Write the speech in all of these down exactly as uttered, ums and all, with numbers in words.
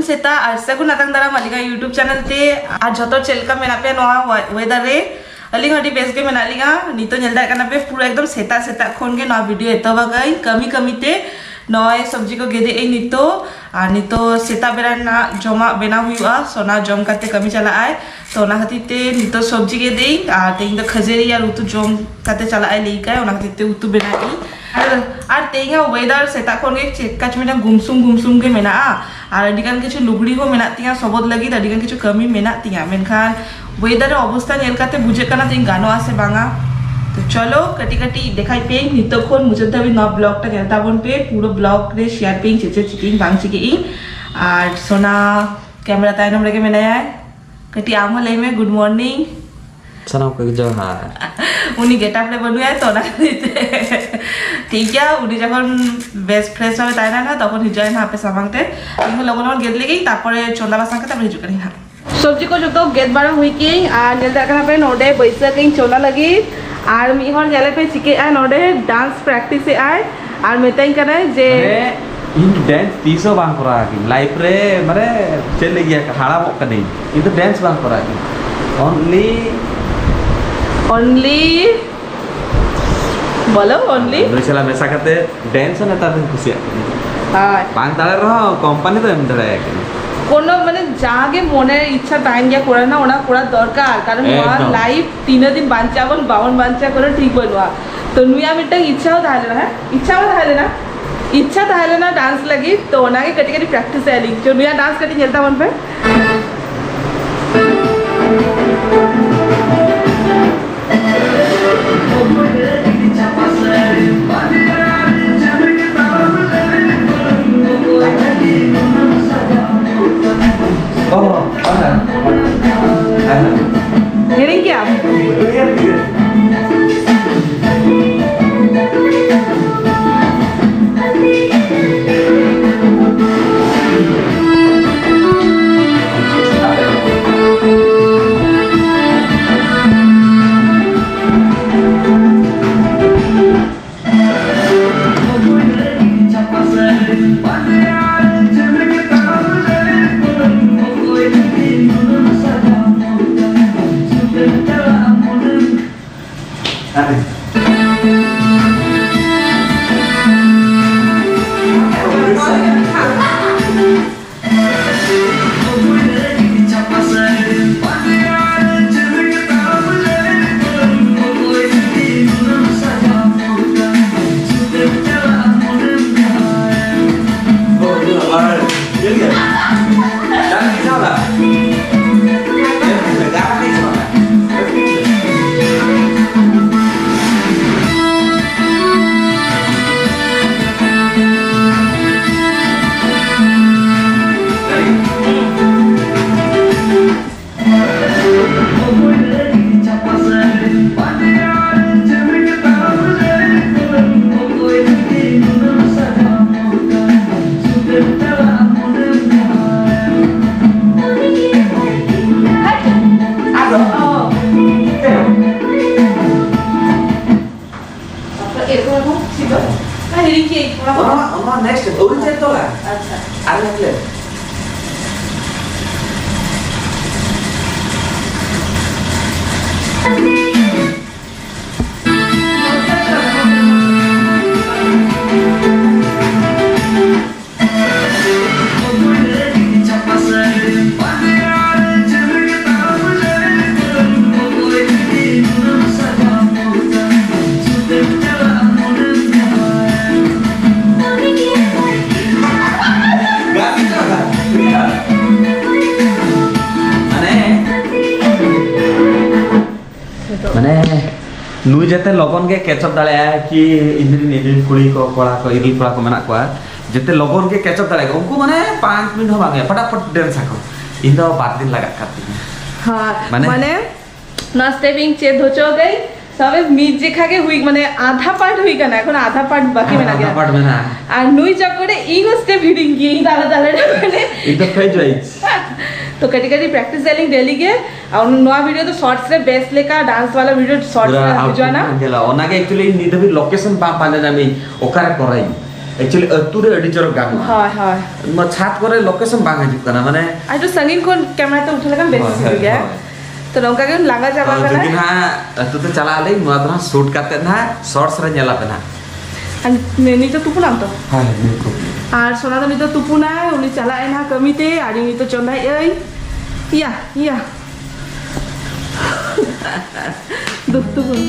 ᱥᱮᱛᱟᱜ ᱟᱨ ᱥᱟᱹᱜᱩᱱ ᱟᱛᱟᱝ ᱫᱟᱨᱟᱢ ᱟᱹᱞᱤᱧᱟᱜ YouTube ᱪᱮᱱᱮᱞ ᱛᱮ᱾ ᱟᱨ ᱡᱷᱚᱛᱚ ᱪᱮᱫ ᱞᱮᱠᱟ ᱢᱮᱱᱟᱜ ᱯᱮᱭᱟ ᱱᱚᱣᱟ ᱣᱮ-, ᱣᱮᱫᱟᱨ ᱨᱮ? ᱟᱹᱞᱤᱧ ᱦᱚᱸ ᱟᱹᱰᱤ ᱵᱮᱥ ᱜᱮ ᱢᱮᱱᱟᱜ ᱞᱤᱧᱟ᱾ ᱱᱤᱛᱚᱜ ᱧᱮᱞ ᱫᱟᱲᱮᱭᱟᱜ ᱠᱟᱱᱟ ᱯᱮ, ᱯᱩᱨᱟᱹ ᱮᱠᱫᱚᱢ ᱥᱮᱛᱟᱜ ᱥᱮᱛᱟᱜ ᱠᱷᱚᱱ ᱜᱮ ᱱᱚᱣᱟ ᱵᱷᱤᱰᱤᱭᱳ ᱮᱛᱚᱦᱚᱵ ᱟᱠᱟᱫᱟᱹᱧ ᱠᱟᱹᱢᱤ ᱠᱟᱹᱢᱤ ᱛᱮ᱾ ᱱᱚᱜᱼᱚᱭ ᱥᱚᱵᱽᱡᱤ ᱠᱚ ᱜᱮᱫᱮᱜ ᱟᱹᱧ ᱱᱤᱛᱚᱜ, ᱟᱨ ᱱᱤᱛᱚᱜ ᱥᱮᱛᱟᱜ ᱵᱮᱲᱟ ᱨᱮᱱᱟᱜ ᱡᱚᱢᱟᱜ ᱵᱮᱱᱟᱣ ᱦᱩᱭᱩᱜᱼᱟ᱾ ᱥᱳᱱᱟ ᱡᱚᱢ ᱠᱟᱛᱮ ᱠᱟᱹᱢᱤ ᱪᱟᱞᱟᱜ ᱟᱭ, ᱛᱚ ᱚᱱᱟ ᱠᱷᱟᱹᱛᱤᱨ ᱛᱮ ᱱᱤᱛᱚᱜ ᱥᱚᱵᱽᱡᱤ ᱜᱮᱫᱮᱜ ᱟᱹᱧ, ᱟᱨ ᱛᱮᱦᱮᱧ ᱫᱚ ᱠᱷᱟᱹᱡᱟᱹᱲᱤ ᱟᱨ ᱩᱛᱩ ᱡᱚᱢ ᱠᱟᱛᱮ ᱪᱟᱞᱟᱜ ᱟᱭ ᱞᱟᱹᱭ ᱠᱟᱭ, ᱚᱱᱟ ᱠᱷᱟᱹᱛᱤᱨ ᱛᱮ ᱩᱛᱩ ᱵᱮᱱᱟᱣ ᱟᱹᱧ᱾ ᱟᱨ, ᱟᱨ ᱛᱮᱦᱮᱧᱟᱜ ᱣᱮᱫᱟᱨ ᱥᱮᱛᱟᱜ ᱠᱷᱚᱱ ᱜᱮ ᱪᱮᱫ ᱠᱟᱪ ᱢᱤᱫᱴᱟᱝ ᱜᱩᱢᱥᱩᱢ ᱜᱩᱢᱥᱩᱢ ᱜᱮ ᱢᱮᱱᱟᱜᱼᱟ, ᱟᱨ ᱟᱹᱰᱤ ᱜᱟᱱ ᱠᱤᱪᱷᱩ ᱞᱩᱜᱽᱲᱤ ᱦᱚᱸ ᱢᱮᱱᱟᱜ ᱛᱤᱧᱟ ᱥᱚᱵᱚᱫ ᱞᱟᱹᱜᱤᱫ, ᱟᱹᱰᱤ ᱜᱟᱱ ᱠᱤᱪᱷᱩ ᱠᱟᱹᱢᱤ ᱢᱮᱱᱟᱜ ᱛᱤᱧᱟ, ᱢᱮᱱᱠᱷᱟᱱ ᱣᱮᱫᱟᱨ ᱨᱮ ᱚᱵᱚᱥᱛᱟ ᱧᱮᱞ ᱠᱟᱛᱮ ᱵᱩᱡᱷᱟᱹᱜ ᱠᱟᱱᱟ ᱛᱮᱦᱮᱧ ᱜᱟᱱᱚᱜᱼᱟ ᱥᱮ ᱵᱟᱝᱟ᱾ ᱛᱚ ᱪᱚᱞᱚ ᱠᱟᱹᱴᱤᱡ ᱠᱟᱹᱴᱤᱡ ᱫᱮᱠᱷᱟᱭ ᱯᱮ ᱱᱤᱛᱚᱜ ᱠᱷᱚᱱ ᱢᱩᱪᱟᱹᱫ ᱫᱷᱟᱹᱵᱤᱡ ᱱᱚᱣᱟ ᱵᱞᱚᱜ ᱴᱟ ᱧᱮᱞ ᱛᱟᱵᱚᱱ ᱯᱮ, ᱯᱩᱨᱟᱹ ᱵᱞᱚᱜ ᱨᱮ ᱥᱮᱭᱟᱨ ᱯᱮ ᱤᱧ ᱪᱮᱫ ᱪᱮᱫ ᱪᱤᱠᱟᱹᱧ ᱵᱟᱝ ᱪᱤᱠᱟᱹᱜ ᱤᱧ᱾ ᱟᱨ ᱥᱳᱱᱟ ᱠᱮᱢᱮᱨᱟ ᱛᱟᱭᱱᱚᱢ ᱨᱮᱜᱮ ᱢᱮᱱᱟᱭᱟ, ᱠᱟᱹᱴᱤᱡ ᱟᱢ ᱦᱚᱸ ᱞᱟᱹᱭ ᱢᱮ, ᱜᱩᱰ ᱢᱚᱨᱱᱤᱝ᱾ ᱥᱟᱱᱟᱢ ᱠᱚᱜᱮ ᱡᱚᱦᱟᱨ᱾ ᱩᱱᱤ ᱜᱮᱴᱟᱯ ᱨᱮ ᱵᱟᱹᱱᱩᱜᱼᱟ ᱛᱚ, ᱚᱱᱟ ᱠᱷᱟᱹᱛᱤᱨ ᱛᱮ᱾ ᱴᱷᱤᱠ ᱜᱮᱭᱟ, ᱩᱱᱤ ᱡᱚᱠᱷᱚᱱ ᱵᱮᱥ ᱯᱷᱨᱮᱥ ᱵᱷᱟᱵᱮ ᱛᱟᱦᱮᱱᱟ ᱱᱟᱦᱟᱜ, ᱛᱚᱠᱷᱚᱱ ᱦᱤᱡᱩᱜᱼᱟᱭ ᱱᱟᱦᱟᱜ ᱟᱯᱮ ᱥᱟᱢᱟᱝ ᱛᱮ᱾ ᱤᱧ ᱦᱚᱸ ᱞᱚᱜᱚᱱ ᱞᱚᱜᱚᱱ ᱜᱮᱫ ᱞᱮᱜᱤᱧ, ᱛᱟᱨᱯᱚᱨᱮ ᱪᱚᱸᱫᱟ ᱵᱟᱥᱟᱝ ᱠᱟᱛᱮ ᱟᱵᱟᱨ ᱦᱤᱡᱩᱜ ᱠᱟᱹᱱᱟᱹᱧ ᱦᱟᱸᱜ᱾ ᱥᱚᱵᱽᱡᱤ ᱠᱚ ᱡᱚᱛᱚ ᱜᱮᱫ ᱵᱟᱲᱟ ᱦᱩᱭ ᱠᱮᱜᱼᱟᱹᱧ, ᱟᱨ ᱧᱮᱞ ᱫᱟᱲᱮᱭᱟᱜ ᱠᱟᱱᱟ ᱯᱮ ᱱᱚᱰᱮ ᱵᱟᱹᱭᱥᱟᱹᱣ ᱠᱟᱜᱼᱟᱹᱧ ᱪᱚᱸᱫᱟ ᱞᱟᱹᱜᱤᱫ᱾ ᱟᱨ ᱢᱤᱫ ᱦᱚᱲ ᱧᱮᱞᱮ ᱯᱮ ᱪᱤᱠᱟᱹᱜᱼᱟ, ᱱᱚᱰᱮ ᱰᱟᱱᱥ ᱯᱨᱮᱠᱴᱤᱥ ᱮᱜᱼᱟᱭ, ᱟᱨ ᱢᱮᱛᱟᱹᱧ ᱠᱟᱱᱟᱭ ᱡᱮ ᱢᱟᱱᱮ, ᱤᱧ ᱰᱮᱱᱥ ᱛᱤᱥ ᱦᱚᱸ ᱵᱟᱝ ᱠᱚᱨᱟᱣ ᱠᱤᱧ ᱞᱟᱭᱤᱯᱷ ᱨᱮ, ᱢᱟᱱᱮ ᱪᱮᱫ ᱞᱟᱹᱭ ᱜᱮᱭᱟ, ᱦᱟᱲᱟᱢᱚᱜ ᱠᱟᱹᱱᱟᱹᱧ, ᱤᱧ ᱫᱚ ᱰᱮᱱᱥ ᱵᱟᱝ ᱠᱚᱨᱟᱣ ᱠᱤᱧ᱾ ᱚᱱᱞᱤ ᱚᱱᱞᱤ ᱵᱚᱞᱚ, ᱚᱱᱞᱤ᱾ ᱱᱩᱭ ᱥᱟᱞᱟᱜ ᱢᱮᱥᱟ ᱠᱟᱛᱮ ᱰᱮᱱᱥ ᱦᱚᱸ ᱱᱮᱛᱟᱨ ᱫᱚᱧ ᱠᱩᱥᱤᱭᱟᱜ ᱠᱟᱱᱟ᱾ ᱦᱳᱭ᱾ ᱵᱟᱝ ᱫᱟᱲᱮ ᱨᱮᱦᱚᱸ ᱠᱳᱢᱯᱟᱱᱤ ᱫᱚ ᱮᱢ ᱫᱟᱲᱮᱭᱟᱭ ᱠᱟᱱᱟ᱾ ᱠᱳᱱᱳ ᱢᱟᱱᱮ ᱡᱟᱦᱟᱸ ᱜᱮ ᱢᱚᱱᱮ ᱤᱪᱪᱷᱟ ᱛᱟᱦᱮᱱ ᱜᱮᱭᱟ ᱠᱚᱨᱟᱣ ᱨᱮᱱᱟᱜ, ᱚᱱᱟ ᱠᱚᱨᱟᱣ ᱫᱚᱨᱠᱟᱨ, ᱠᱟᱨᱚᱱ ᱱᱚᱣᱟ ᱮᱠᱫᱚᱢ᱾ ᱞᱟᱭᱤᱯᱷ ᱛᱤᱱᱟᱹᱜ ᱫᱤᱱ ᱵᱟᱧᱪᱟᱜ ᱟᱵᱚᱱ, ᱵᱟᱵᱚᱱ ᱵᱟᱧᱪᱟᱜ, ᱠᱳᱱᱳ ᱴᱷᱤᱠ ᱵᱟᱹᱱᱩᱜᱼᱟ᱾ ᱛᱚ ᱱᱩᱭᱟᱜ ᱢᱤᱫᱴᱟᱝ ᱤᱪᱪᱷᱟ ᱦᱚᱸ ᱛᱟᱦᱮᱸ ᱞᱮᱱᱟ, ᱦᱮᱸ, ᱤᱪᱪᱷᱟ ᱦᱚᱸ ᱛᱟᱦᱮᱸ ᱞᱮᱱᱟ, ᱤᱪᱪᱷᱟ ᱛᱟᱦᱮᱸ ᱞᱮᱱᱟ ᱰᱟᱱᱥ ᱞᱟᱹᱜᱤᱫ, ᱛᱚ ᱚᱱᱟᱜᱮ ᱠᱟᱹᱴᱤᱡ ᱠᱟᱹᱴᱤᱡ ᱯᱨᱮᱠᱴᱤᱥ ᱮᱫ ᱞᱤᱧ᱾ ᱛᱚ ᱱᱩᱭᱟᱜ ᱰᱟᱱᱥ ᱠᱟᱹᱴᱤᱡ ᱧᱮᱞ ᱛᱟᱵᱚᱱ ᱯᱮ᱾ ᱚ, ᱟᱦᱟ᱾ ᱟᱦᱟ᱾ ᱦᱤᱲᱤᱧ ᱠᱮᱜᱼᱟᱢ? ᱩᱭᱦᱟᱹᱨ ᱠᱮᱫᱟᱹᱧ᱾ ᱛᱟᱨᱯᱚᱨ ᱮᱨᱯᱚᱨ ᱟᱨᱦᱚᱸ ᱪᱮᱫ ᱫᱚ? ᱚᱱᱟ ᱦᱤᱲᱤᱧ ᱠᱮᱫ ᱟᱹᱧ, ᱚᱱᱟ ᱠᱚ ᱚᱱᱟ, ᱚᱱᱟ next ᱟᱹᱣᱨᱤ ᱪᱮᱫ ᱛᱚᱞᱟ᱾ ᱟᱪᱪᱷᱟ᱾ ᱟᱨ ᱢᱤᱫ ᱞᱮ᱾ ᱢᱟᱱᱮ, ᱱᱩᱭ ᱡᱟᱛᱮ ᱞᱚᱜᱚᱱ ᱜᱮ catch up ᱫᱟᱲᱮᱭᱟᱜᱼᱟᱭ ᱠᱤ ᱤᱧ ᱨᱮᱱ ᱤᱨᱤᱞ ᱠᱩᱲᱤ ᱠᱚ, ᱠᱚᱲᱟ ᱠᱚ, ᱤᱨᱤᱞ ᱠᱚᱲᱟ ᱠᱚ ᱢᱮᱱᱟᱜ ᱠᱚᱣᱟ, ᱡᱟᱛᱮ ᱞᱚᱜᱚᱱ ᱜᱮ catch up ᱫᱟᱲᱮᱭᱟᱜᱼᱟ᱾ ᱩᱱᱠᱩ ᱢᱟᱱᱮ ᱯᱟᱸᱪ ᱢᱤᱱᱤᱴ ᱦᱚᱸ ᱵᱟᱝ ᱦᱩᱭᱩᱜᱼᱟ, ᱯᱷᱟᱴᱟᱯᱷᱟᱴ dance ᱟᱠᱚ᱾ ᱤᱧ ᱫᱚ ᱵᱟᱨ ᱫᱤᱱ ᱞᱟᱜᱟᱜ ᱠᱟᱱ ᱛᱤᱧᱟ᱾ ᱦᱮᱸ, ᱢᱟᱱᱮ? ᱢᱟᱱᱮ ᱱᱟᱥᱛᱮ ᱵᱤᱝ ᱪᱮᱫ ᱦᱚᱪᱚ ᱜᱟᱭ, ᱛᱚᱵᱮ ᱢᱤᱫ ᱡᱮᱠᱷᱟ ᱜᱮ ᱦᱩᱭ, ᱢᱟᱱᱮ ᱟᱫᱷᱟ part ᱦᱩᱭ ᱠᱟᱱᱟ, ᱮᱠᱷᱚᱱ ᱟᱫᱷᱟ part ᱵᱟᱠᱤ ᱟᱨ ᱢᱮᱱᱟᱜ ᱟᱫᱷᱟ ᱜᱮᱭᱟ᱾ Part ᱢᱮᱱᱟᱜᱼᱟ᱾ ᱟᱨ ᱱᱩᱭ ᱪᱟᱠᱚᱨᱮ ᱤᱧ ᱦᱚᱸ step ᱦᱤᱲᱤᱧ ᱜᱤᱭᱟᱹᱧ ᱫᱟᱞᱟ ᱫᱟᱞᱟ ᱨᱮ, ᱢᱟᱱᱮ ᱤᱧ ᱫᱚ ᱯᱷᱮᱡᱽ ᱣᱟᱭᱤᱡ᱾ ᱛᱚ ᱠᱟᱹᱴᱤᱡ ᱠᱟᱹᱴᱤᱡ practice ᱟᱞᱤᱧ daily ᱜᱮ᱾ ᱟᱨ ᱱᱚᱣᱟ video ᱫᱚ shorts ᱨᱮ ᱵᱮᱥ ᱞᱮᱠᱟ dance ᱣᱟᱞᱟ video shorts ᱯᱩᱨᱟᱹ ᱨᱮ ᱦᱤᱡᱩᱜᱼᱟ ᱱᱟ᱾ Output ᱧᱮᱞᱟ᱾ ᱚᱱᱟᱜᱮ actually ᱤᱧ ᱱᱤᱛ ᱫᱷᱟᱹᱵᱤᱡ location ᱵᱟᱝ ᱯᱟᱸᱡᱟ ᱧᱟᱢᱤᱧ, ᱚᱠᱟᱨᱮ ᱠᱚᱨᱟᱣᱤᱧ᱾ Actually ᱟᱹᱛᱩ ᱨᱮ ᱟᱹᱰᱤ ᱪᱚᱨᱚᱠ ᱜᱟᱱᱚᱜᱼᱟ᱾ ᱦᱳᱭ, ᱦᱳᱭ᱾ ᱱᱚᱣᱟ ᱪᱷᱟᱫᱽ ᱠᱚᱨᱮ location ᱵᱟᱝ ᱦᱤᱡᱩᱜ ᱠᱟᱱᱟ, ᱢᱟᱱᱮ᱾ ᱟᱨ ᱮᱠᱴᱩ ᱥᱟᱺᱜᱤᱧ ᱠᱷᱚᱱ camera ᱛᱮ ᱩᱴᱷᱟᱹᱣ ᱞᱮᱠᱷᱟᱱ ᱵᱮᱥ ᱦᱳᱭ, ᱦᱤᱡᱩᱜ ᱦᱳᱭ, ᱜᱮᱭᱟ᱾ ᱦᱳᱭ᱾ ᱛᱚ ᱱᱚᱝᱠᱟ ᱜᱮᱢ ᱞᱟᱸᱜᱟ ᱪᱟᱵᱟ ᱛᱚ ᱠᱟᱱᱟ᱾ ᱡᱩᱫᱤ ᱱᱟᱦᱟᱜ ᱟᱹᱛᱩ ᱛᱮ ᱪᱟᱞᱟᱜ ᱟᱹᱞᱤᱧ, ᱱᱚᱣᱟ ᱫᱚ ᱱᱟᱦᱟᱜ ᱥᱩᱴ ᱠᱟᱛᱮ ᱱᱟᱦᱟᱜ ᱥᱚᱨᱴᱥ ᱨᱮ ᱧᱮᱞ ᱟᱯᱮ ᱱᱟᱦᱟᱜ᱾ ᱟᱨ ᱱᱤ-, ᱱᱤᱛ ᱫᱚ ᱛᱩᱯᱩᱱᱟᱢ ᱛᱚ? ᱦᱮᱸ, ᱱᱤᱛ ᱛᱩᱯᱩ᱾ ᱟᱨ ᱥᱳᱱᱟ ᱫᱚ ᱱᱤᱛ ᱫᱚ ᱛᱩᱯᱩᱱᱟᱭ, ᱩᱱᱤ ᱪᱟᱞᱟᱜ ᱟᱭ ᱱᱟᱦᱟᱜ ᱠᱟᱹᱢᱤ ᱛᱮ, ᱟᱨ ᱤᱧ ᱱᱤᱛ ᱫᱚ ᱪᱚᱸᱫᱟᱭᱮᱫ ᱟᱹᱧ᱾ ᱤᱭᱟ, ᱤᱭᱟ᱾ ᱫᱩ ᱛᱩᱯᱩᱱ᱾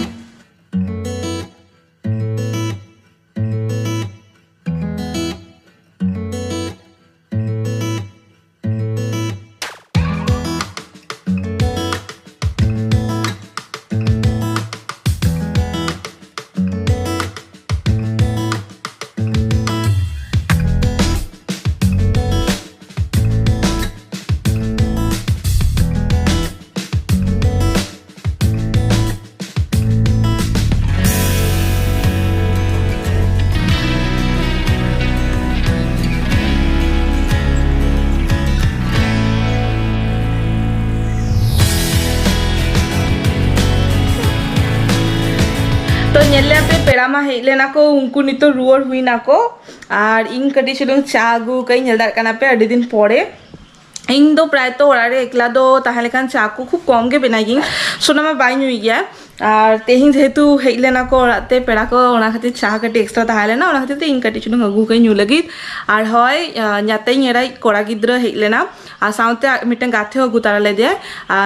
ᱛᱚ ᱧᱮᱞ ᱞᱮᱭᱟ ᱯᱮ, ᱯᱮᱲᱟ ᱢᱟ ᱦᱮᱡ ᱞᱮᱱᱟ ᱠᱚ, ᱩᱱᱠᱩ ᱱᱤᱛᱚᱜ ᱨᱩᱣᱟᱹᱲ ᱦᱩᱭ ᱱᱟᱠᱚ᱾ ᱟᱨ ᱤᱧ ᱠᱟᱹᱴᱤᱡ ᱪᱩᱞᱩᱝ ᱪᱟ ᱟᱹᱜᱩ ᱠᱟᱜ ᱤᱧ, ᱧᱮᱞ ᱫᱟᱲᱮᱭᱟᱜ ᱠᱟᱱᱟ ᱯᱮ, ᱟᱹᱰᱤ ᱫᱤᱱ ᱯᱚᱨᱮ᱾ ᱤᱧ ᱫᱚ ᱯᱨᱟᱭᱛᱚ ᱚᱲᱟᱜ ᱨᱮ ᱮᱠᱞᱟ ᱫᱚ ᱛᱟᱦᱮᱸ ᱞᱮᱠᱷᱟᱱ ᱪᱟ ᱠᱚ ᱠᱷᱩᱵ ᱠᱚᱢ ᱜᱮ ᱵᱮᱱᱟᱣ ᱜᱤᱧ, ᱥᱳᱱᱟ ᱢᱟ ᱵᱟᱭ ᱧᱩᱭ ᱜᱮᱭᱟ᱾ ᱟᱨ ᱛᱮᱦᱮᱧ ᱡᱮᱦᱮᱛᱩ ᱦᱮᱡ ᱞᱮᱱᱟ ᱠᱚ ᱚᱲᱟᱜ ᱛᱮ ᱯᱮᱲᱟ ᱠᱚ, ᱚᱱᱟ ᱠᱷᱟᱹᱛᱤᱨ ᱪᱟ ᱠᱟᱹᱴᱤᱡ ᱮᱠᱥᱴᱨᱟ ᱛᱟᱦᱮᱸ ᱞᱮᱱᱟ, ᱚᱱᱟ ᱠᱷᱟᱹᱛᱤᱨ ᱛᱮ ᱤᱧ ᱠᱟᱹᱴᱤᱡ ᱪᱩᱞᱩᱝ ᱟᱹᱜᱩ ᱠᱟᱜ ᱤᱧ ᱧᱩ ᱞᱟᱹᱜᱤᱫ᱾ ᱟᱨ ᱦᱳᱭ, ᱟᱸ, ᱧᱟᱛᱮᱧ ᱮᱨᱟᱭᱤᱡ ᱠᱚᱲᱟ ᱜᱤᱫᱽᱨᱟᱹ ᱦᱮᱡ ᱞᱮᱱᱟ, ᱟᱨ ᱥᱟᱶᱛᱮ ᱢᱤᱫᱴᱟᱝ ᱜᱟᱛᱮ ᱦᱚᱸ ᱟᱹᱜᱩ ᱛᱟᱨᱟ ᱞᱮᱫᱮᱭᱟᱭ᱾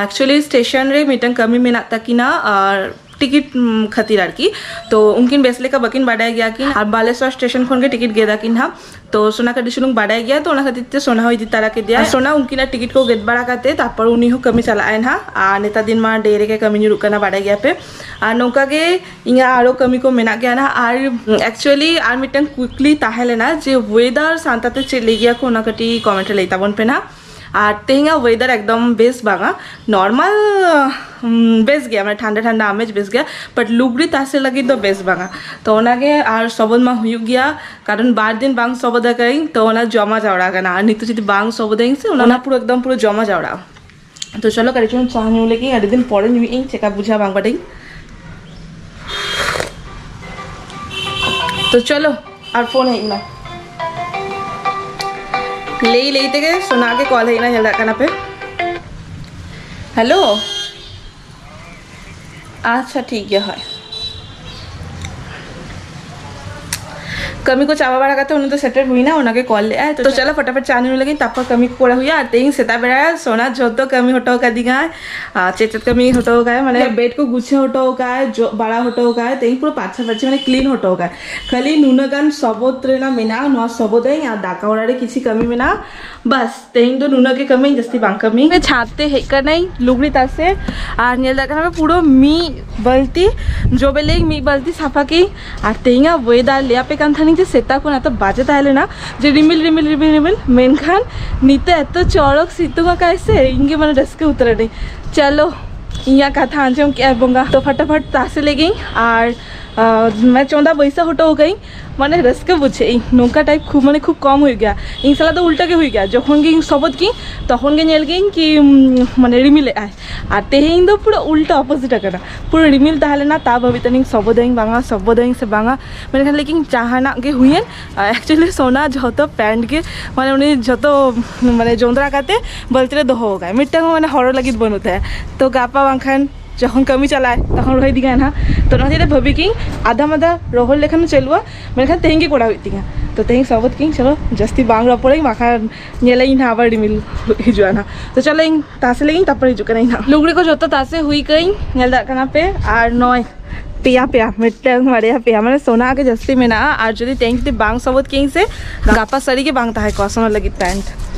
ᱮᱠᱪᱩᱭᱮᱞᱤ ᱥᱴᱮᱥᱚᱱ ᱨᱮ ᱢᱤᱫᱴᱟᱝ ᱠᱟᱹᱢᱤ ᱢᱮᱱᱟᱜ ᱛᱟᱹᱠᱤᱱᱟ, ᱟᱨ ᱴᱤᱠᱤᱴ, ᱩᱢ, ᱠᱷᱟᱹᱛᱤᱨ ᱟᱨᱠᱤ᱾ ᱛᱚ ᱩᱱᱠᱤᱱ ᱵᱮᱥ ᱞᱮᱠᱟ ᱵᱟᱹᱠᱤᱱ ᱵᱟᱰᱟᱭ ᱜᱮᱭᱟ ᱠᱤᱱ, ᱟᱨ ᱵᱟᱞᱮᱥᱚᱨ ᱥᱴᱮᱥᱚᱱ ᱠᱷᱚᱱ ᱜᱮ ᱴᱤᱠᱤᱴ ᱜᱮᱫᱟ ᱠᱤᱱ ᱦᱟᱸᱜ᱾ ᱛᱚ ᱥᱳᱱᱟ ᱠᱟᱹᱴᱤᱡ ᱪᱩᱞᱩᱝ ᱵᱟᱰᱟᱭ ᱜᱮᱭᱟ, ᱛᱚ ᱚᱱᱟ ᱠᱷᱟᱹᱛᱤᱨ ᱛᱮ ᱥᱳᱱᱟ ᱦᱚᱸ ᱤᱫᱤ ᱛᱟᱨᱟ ᱠᱮᱫᱮᱭᱟ᱾ ᱟᱨ ᱥᱳᱱᱟ ᱩᱱᱠᱤᱱᱟᱜ ᱴᱤᱠᱤᱴ ᱠᱚ ᱜᱮᱫ ᱵᱟᱲᱟ ᱠᱟᱛᱮ, ᱛᱟᱨᱯᱚᱨ ᱩᱱᱤ ᱦᱚᱸ ᱠᱟᱹᱢᱤ ᱪᱟᱞᱟᱜ ᱟᱭ ᱱᱟᱦᱟᱜ᱾ ᱟᱨ ᱱᱮᱛᱟᱨ ᱫᱤᱱ ᱢᱟ ᱰᱮ ᱨᱮᱜᱮ ᱠᱟᱹᱢᱤ ᱧᱩᱨᱩᱜ ᱠᱟᱱᱟ, ᱵᱟᱰᱟᱭ ᱜᱮᱭᱟ ᱯᱮ᱾ ᱟᱨ ᱱᱚᱝᱠᱟ ᱜᱮ ᱤᱧᱟᱹᱜ ᱟᱨᱚ ᱠᱟᱹᱢᱤ ᱠᱚ ᱢᱮᱱᱟᱜ ᱜᱮᱭᱟ ᱱᱟᱦᱟᱜ᱾ ᱟᱨ, ᱩᱢ, actually ᱟᱨ ᱢᱤᱫᱴᱟᱝ ᱠᱩᱠᱞᱤ ᱛᱟᱦᱮᱸ ᱞᱮᱱᱟ ᱡᱮ, ᱣᱮᱫᱟᱨ ᱥᱟᱱᱛᱟᱲ ᱛᱮ ᱪᱮᱫ ᱞᱟᱹᱭ ᱜᱮᱭᱟ ᱠᱚ, ᱚᱱᱟ ᱠᱟᱹᱴᱤᱡ ᱠᱚᱢᱮᱱᱴ ᱨᱮ ᱞᱟᱹᱭ ᱛᱟᱵᱚᱱ ᱯᱮ ᱱᱟᱦᱟᱜ᱾ ᱟᱨ ᱛᱮᱦᱮᱧᱟᱜ ᱣᱮᱫᱟᱨ ᱮᱠᱫᱚᱢ ᱵᱮᱥ ᱵᱟᱝᱟ, ᱱᱚᱨᱢᱟᱞ, ᱩᱢ, ᱵᱮᱥ ᱜᱮᱭᱟ, ᱢᱟᱱᱮ ᱴᱷᱟᱱᱰᱟ ᱴᱷᱟᱱᱰᱟ ᱟᱢᱮᱡ ᱵᱮᱥ ᱜᱮᱭᱟ, but ᱞᱩᱜᱽᱲᱤ ᱛᱟᱥᱮ ᱞᱟᱹᱜᱤᱫ ᱫᱚ ᱵᱮᱥ ᱵᱟᱝᱟ᱾ ᱛᱚ ᱚᱱᱟᱜᱮ, ᱟᱨ ᱥᱚᱵᱚᱫ ᱢᱟ ᱦᱩᱭᱩᱜ ᱜᱮᱭᱟ, ᱠᱟᱨᱚᱱ ᱵᱟᱨ ᱫᱤᱱ ᱵᱟᱝ ᱥᱚᱵᱚᱫ ᱟᱠᱟᱫᱟᱹᱧ, ᱛᱚ ᱚᱱᱟ ᱡᱚᱢᱟ ᱡᱟᱣᱨᱟ ᱠᱟᱱᱟ, ᱟᱨ ᱱᱤᱛᱚᱜ ᱡᱩᱫᱤ ᱵᱟᱝ ᱥᱚᱵᱚᱫᱟᱹᱧ ᱥᱮ, ᱚᱱᱟ ᱯᱩᱨᱟᱹ ᱮᱠᱫᱚᱢ ᱯᱩᱨᱟᱹ ᱡᱚᱢᱟ ᱡᱟᱣᱨᱟᱜᱼᱟ᱾ ᱛᱚ ᱪᱚᱞᱚ ᱠᱟᱹᱴᱤᱡ ᱪᱩᱞᱩᱝ ᱪᱟ ᱧᱩ ᱞᱮᱜᱮ, ᱟᱹᱰᱤ ᱫᱤᱱ ᱯᱚᱨᱮ ᱧᱩᱭᱮᱫ ᱟᱹᱧ, ᱪᱮᱠᱟ ᱵᱩᱡᱷᱟᱹᱜᱼᱟ ᱵᱟᱝ ᱵᱟᱰᱟᱭ᱾ ᱛᱚ ᱪᱚᱞᱚ, ᱟᱨ ᱯᱷᱳᱱ ᱦᱮᱡ ᱮᱱᱟ, ᱞᱟᱹᱭ ᱞᱟᱹᱭ ᱛᱮᱜᱮ ᱥᱳᱱᱟ ᱜᱮ ᱠᱚᱞ ᱦᱮᱡ ᱮᱱᱟ, ᱧᱮᱞ ᱫᱟᱲᱮᱭᱟᱜ ᱠᱟᱱᱟ ᱯᱮ᱾ ᱦᱮᱞᱳ, ᱟᱪᱪᱷᱟ, ᱴᱷᱤᱠ ᱜᱮᱭᱟ, ᱦᱳᱭ᱾ ᱠᱟᱹᱢᱤ ᱠᱚ ᱪᱟᱵᱟ ᱵᱟᱲᱟ ᱠᱟᱛᱮ ᱩᱱᱤ ᱫᱚ ᱥᱮᱴᱮᱨ ᱦᱩᱭᱱᱟ, ᱚᱱᱟᱜᱮ ᱠᱚᱞ ᱞᱮᱫᱼᱟᱭ᱾ ᱛᱚ ᱪᱚᱞᱚ ᱯᱷᱚᱴᱟᱯᱷᱚᱴ ᱪᱟ ᱧᱩ ᱞᱟᱹᱜᱤᱫ, ᱛᱟᱨᱯᱚᱨ ᱠᱟᱹᱢᱤ ᱠᱚ ᱠᱚᱨᱟᱣ ᱦᱩᱭᱩᱜᱼᱟ᱾ ᱟᱨ ᱛᱮᱦᱮᱧ ᱥᱮᱛᱟᱜ ᱵᱮᱲᱟ ᱥᱳᱱᱟ ᱡᱷᱚᱛᱚ ᱠᱟᱹᱢᱤ ᱦᱚᱴᱚ ᱠᱟᱫᱤᱧᱟᱭ᱾ ᱟᱨ ᱪᱮᱫ ᱪᱮᱫ ᱠᱟᱹᱢᱤ ᱦᱚᱴᱚ ᱠᱟᱫᱟᱭ, ᱢᱟᱱᱮ ᱵᱮᱰ ᱠᱚ ᱜᱩᱪᱷᱟᱹᱣ ᱦᱚᱴᱚ ᱠᱟᱫᱟᱭ, ᱡᱚᱜ ᱵᱟᱲᱟ ᱦᱚᱴᱚ ᱠᱟᱫᱟᱭ, ᱛᱮᱦᱮᱧ ᱯᱩᱨᱟᱹ ᱯᱟᱪᱷᱟ ᱯᱟᱪᱷᱤ ᱢᱟᱱᱮ ᱠᱞᱤᱱ ᱦᱚᱴᱚ ᱠᱟᱫᱟᱭ᱾ ᱠᱷᱟᱹᱞᱤ ᱱᱩᱱᱟᱹᱜ ᱜᱟᱱ ᱥᱚᱵᱚᱫ ᱨᱮᱱᱟᱜ ᱢᱮᱱᱟᱜᱼᱟ, ᱱᱚᱣᱟ ᱥᱚᱵᱚᱫᱟᱹᱧ ᱟᱨ ᱫᱟᱠᱟ ᱚᱲᱟᱜ ᱨᱮ ᱠᱤᱪᱷᱤ ᱠᱟᱹᱢᱤ ᱢᱮᱱᱟᱜᱼᱟ, ᱵᱟᱥ᱾ ᱛᱮᱦᱮᱧ ᱫᱚ ᱱᱩᱱᱟᱹᱜ ᱜᱮ ᱠᱟᱹᱢᱤ, ᱡᱟᱹᱥᱛᱤ ᱵᱟᱝ ᱠᱟᱹᱢᱤ᱾ ᱪᱷᱟᱫᱽ ᱛᱮ ᱦᱮᱡ ᱠᱟᱹᱱᱟᱹᱧ ᱞᱩᱜᱽᱲᱤ ᱛᱟᱥᱮ, ᱟᱨ ᱧᱮᱞ ᱫᱟᱲᱮᱭᱟᱜ ᱠᱟᱱᱟ ᱯᱮ ᱯᱩᱨᱟᱹ ᱢᱤᱫ ᱵᱟᱹᱞᱛᱤ ᱡᱚᱵᱮ ᱞᱟᱹᱭᱟᱹᱧ ᱢᱤᱫ ᱵᱟᱹᱞᱛᱤ ᱥᱟᱯᱷᱟ ᱠᱮᱭᱟᱹᱧ᱾ ᱟᱨ ᱛᱮᱦᱮᱧᱟᱜ ᱣᱮᱫᱟᱨ ᱞᱟᱹᱭ ᱟᱯᱮ ᱠᱟᱱ ᱛᱟᱦᱮᱱᱤᱧ ᱡᱮ ᱥᱮᱛᱟᱜ ᱠᱷᱚᱱ ᱮᱛᱚ ᱵᱟᱡᱮ ᱛᱟᱦᱮᱸ ᱞᱮᱱᱟ ᱡᱮ ᱨᱤᱢᱤᱞ ᱨᱤᱢᱤᱞ ᱨᱤᱢᱤᱞ ᱨᱤᱢᱤᱞ, ᱢᱮᱱᱠᱷᱟᱱ ᱱᱤᱛᱚᱜ ᱮᱛᱚ ᱪᱚᱨᱚᱠ ᱥᱤᱛᱩᱝ ᱟᱠᱟᱫ ᱥᱮ, ᱤᱧ ᱜᱮ ᱢᱟᱱᱮ ᱨᱟᱹᱥᱠᱟᱹ ᱩᱛᱟᱹᱨ ᱟᱹᱫᱤᱧ᱾ ᱪᱚᱞᱚ, ᱤᱧᱟᱹᱜ ᱠᱟᱛᱷᱟ ᱟᱸᱡᱚᱢ ᱠᱮᱜᱼᱟᱭ ᱵᱚᱸᱜᱟ᱾ ᱛᱚ ᱯᱷᱟᱴᱟᱯᱷᱟᱴ ᱛᱟᱥᱮ ᱞᱮᱜᱤᱧ ᱟᱨ ᱟᱨ, ᱢᱟᱱᱮ ᱪᱚᱸᱫᱟ ᱵᱟᱹᱭᱥᱟᱹᱣ ᱦᱚᱴᱚ ᱠᱟᱹᱧ, ᱢᱟᱱᱮ ᱨᱟᱹᱥᱠᱟᱹ ᱵᱩᱡᱷᱟᱹᱜ ᱤᱧ᱾ ᱱᱚᱝᱠᱟ ᱴᱟᱭᱤᱯ ᱠᱷᱩᱵ, ᱢᱟᱱᱮ ᱠᱷᱩᱵ ᱠᱚᱢ ᱦᱩᱭᱩᱜ ᱜᱮᱭᱟ᱾ ᱤᱧ ᱥᱟᱞᱟᱜ ᱫᱚ ᱩᱞᱴᱟᱹ ᱜᱮ ᱦᱩᱭᱩᱜ ᱜᱮᱭᱟ, ᱡᱚᱠᱷᱚᱱ ᱜᱤᱧ ᱥᱚᱵᱚᱫ ᱠᱤᱧ ᱛᱚᱠᱷᱚᱱ ᱜᱮ ᱧᱮᱞ ᱜᱤᱧ ᱠᱤ, ᱩᱢ, ᱢᱟᱱᱮ ᱨᱤᱢᱤᱞᱮᱜᱼᱟᱭ᱾ ᱟᱨ ᱛᱮᱦᱮᱧ ᱫᱚ ᱯᱩᱨᱟᱹ ᱩᱞᱴᱟᱹ ᱚᱯᱳᱡᱤᱴ ᱟᱠᱟᱱᱟ, ᱯᱩᱨᱟᱹ ᱨᱤᱢᱤᱞ ᱛᱟᱦᱮᱸ ᱞᱮᱱᱟ᱾ ᱛᱟ ᱵᱷᱟᱹᱵᱤᱛ ᱛᱟᱹᱱᱤᱧ ᱥᱚᱵᱚᱫᱟᱹᱧ ᱵᱟᱝᱟ, ᱥᱚᱵᱚᱫᱟᱹᱧ ᱥᱮ ᱵᱟᱝᱟ, ᱢᱮᱱᱠᱷᱟᱱ ᱞᱮᱠᱤᱱ ᱡᱟᱦᱟᱱᱟᱜ ᱜᱮ ᱦᱩᱭᱮᱱ, ᱮᱠᱪᱩᱭᱮᱞᱤ ᱥᱳᱱᱟ ᱡᱷᱚᱛᱚ ᱯᱮᱱᱴ ᱜᱮ, ᱢᱟᱱᱮ ᱩᱱᱤ ᱡᱷᱚᱛᱚ, ᱢᱟᱱᱮ ᱡᱚᱸᱫᱽᱨᱟ ᱠᱟᱛᱮ ᱵᱟᱹᱞᱛᱤ ᱨᱮ ᱫᱚᱦᱚ ᱠᱟᱜᱼᱟᱭ, ᱢᱤᱫᱴᱟᱝ ᱦᱚᱸ ᱢᱟᱱᱮ ᱦᱚᱨᱚᱜ ᱞᱟᱹᱜᱤᱫ ᱵᱟᱹᱱᱩᱜ ᱛᱟᱭᱟ᱾ ᱛᱚ ᱜᱟᱯᱟ ᱵᱟᱝᱠᱷᱟᱱ ᱡᱚᱠᱷᱚᱱ ᱠᱟᱹᱢᱤ ᱪᱟᱞᱟᱜᱼᱟᱭ ᱛᱚᱠᱷᱚᱱ ᱨᱚᱦᱚᱭ ᱤᱫᱤ ᱠᱟᱭ ᱱᱟᱦᱟᱜ᱾ ᱛᱚ ᱚᱱᱟ ᱦᱚᱛᱮᱡ ᱛᱮ ᱵᱷᱟᱹᱵᱤ ᱠᱤᱧ ᱟᱫᱷᱟ ᱢᱟᱫᱷᱟ ᱨᱚᱦᱚᱲ ᱞᱮᱠᱷᱟᱱ ᱪᱟᱹᱞᱩᱜᱼᱟ, ᱢᱮᱱᱠᱷᱟᱱ ᱛᱮᱦᱮᱧ ᱜᱮ ᱠᱚᱨᱟᱣ ᱦᱩᱭᱩᱜ ᱛᱤᱧᱟ᱾ ᱛᱚ ᱛᱮᱦᱮᱧ ᱥᱚᱵᱚᱫ ᱠᱤᱧ, ᱪᱚᱞᱚ ᱡᱟᱹᱥᱛᱤ ᱵᱟᱝ ᱨᱚᱯᱚᱲᱟᱹᱧ, ᱵᱟᱠᱷᱟᱱ ᱧᱮᱞᱟᱹᱧ ᱱᱟᱦᱟᱜ ᱟᱵᱟᱨ ᱨᱤᱢᱤᱞ ᱦᱤᱡᱩᱜᱼᱟ ᱱᱟᱦᱟᱜ᱾ ᱛᱚ ᱪᱚᱞᱚ ᱤᱧ ᱛᱟᱥᱮ ᱞᱮᱜᱤᱧ, ᱛᱟᱨᱯᱚᱨ ᱦᱤᱡᱩᱜ ᱠᱟᱹᱱᱟᱹᱧ ᱱᱟᱦᱟᱜ᱾ ᱞᱩᱜᱽᱲᱤ ᱠᱚ ᱡᱚᱛᱚ ᱛᱟᱥᱮ ᱦᱩᱭ ᱠᱟᱹᱧ, ᱧᱮᱞ ᱫᱟᱲᱮᱭᱟᱜ ᱠᱟᱱᱟ ᱯᱮ᱾ ᱟᱨ ᱱᱚᱜᱼᱚᱭ ᱯᱮᱭᱟ ᱯᱮᱭᱟ, ᱢᱤᱫᱴᱟᱝ ᱵᱟᱨᱭᱟ ᱯᱮᱭᱟ, ᱢᱟᱱᱮ ᱥᱳᱱᱟ ᱜᱮ ᱡᱟᱹᱥᱛᱤ ᱢᱮᱱᱟᱜᱼᱟ᱾ ᱟᱨ ᱡᱩᱫᱤ ᱛᱮᱦᱮᱧ ᱡᱩᱫᱤ ᱵᱟᱝ ᱥᱚᱵᱚᱫ ᱠᱤᱭᱟᱹᱧ ᱥᱮ, ᱜᱟᱯᱟ ᱥᱟᱹᱨᱤ ᱜᱮ ᱵᱟᱝ ᱛᱟᱦᱮᱸ ᱠᱚᱜᱼᱟ ᱥᱳᱱᱟ ᱞᱟᱹᱜᱤᱫ ᱯᱮᱱᱴ᱾